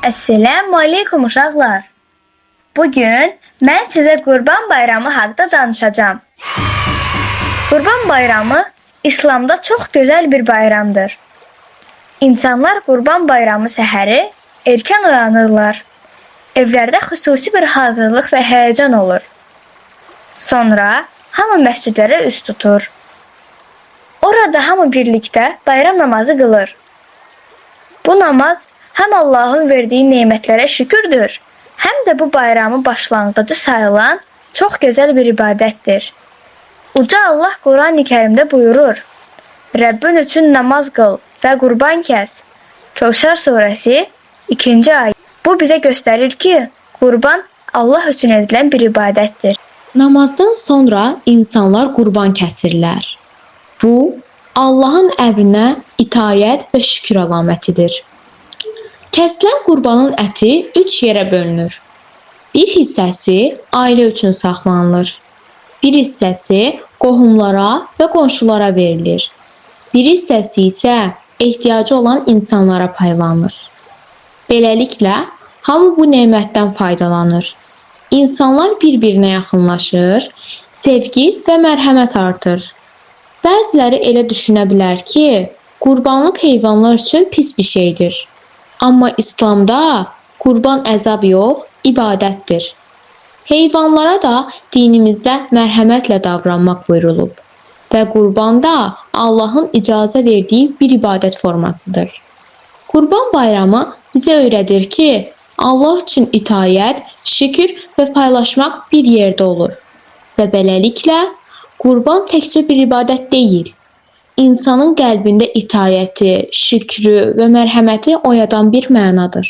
Esselamu aleyküm uşaqlar. Bugün mən sizə Qurban Bayramı haqqında danışacağam. Qurban Bayramı İslamda çox gözəl bir bayramdır. İnsanlar Qurban Bayramı səhəri erkən oyanırlar. Evlərdə xüsusi bir hazırlıq və həyəcan olur. Sonra hamı məscidlərə üz tutur. Orada hamı birlikdə bayram namazı qılır. Bu namaz həm Allahın verdiyi nemətlərə şükürdür, həm də bu bayramın başlanğıcı sayılan çox gözəl bir ibadətdir. Uca Allah Qurani-Kərimdə buyurur: Rəbbin üçün namaz qıl və qurban kəs. Kəvsər surəsi 2-ci ayə. Bu bizə göstərir ki, qurban Allah üçün edilən bir ibadətdir. Namazdan sonra insanlar qurban kəsirlər. Bu, Allahın əmrinə itaət və şükür əlamətidir. Kəsilən qurbanın əti üç yerə bölünür. Bir hissəsi ailə üçün saxlanılır. Bir hissəsi qohumlara və qonşulara verilir. Bir hissəsi isə ehtiyacı olan insanlara paylanır. Beləliklə, hamı bu nemətdən faydalanır. İnsanlar bir-birinə yaxınlaşır, sevgi və mərhəmət artır. Bəziləri elə düşünə bilər ki, qurbanlıq heyvanlar üçün pis bir şeydir. Amma İslamda qurban əzab yox, ibadətdir. Heyvanlara da dinimizdə mərhəmətlə davranmaq buyurulub və qurban da Allahın icazə verdiyi bir ibadət formasıdır. Qurban Bayramı bizə öyrədir ki, Allah üçün itaət, şükür və paylaşmaq bir yerdə olur. Və beləliklə, qurban təkcə bir ibadət deyil, insanın qəlbində itaəti, şükrü və mərhəməti oyadan bir mənadır.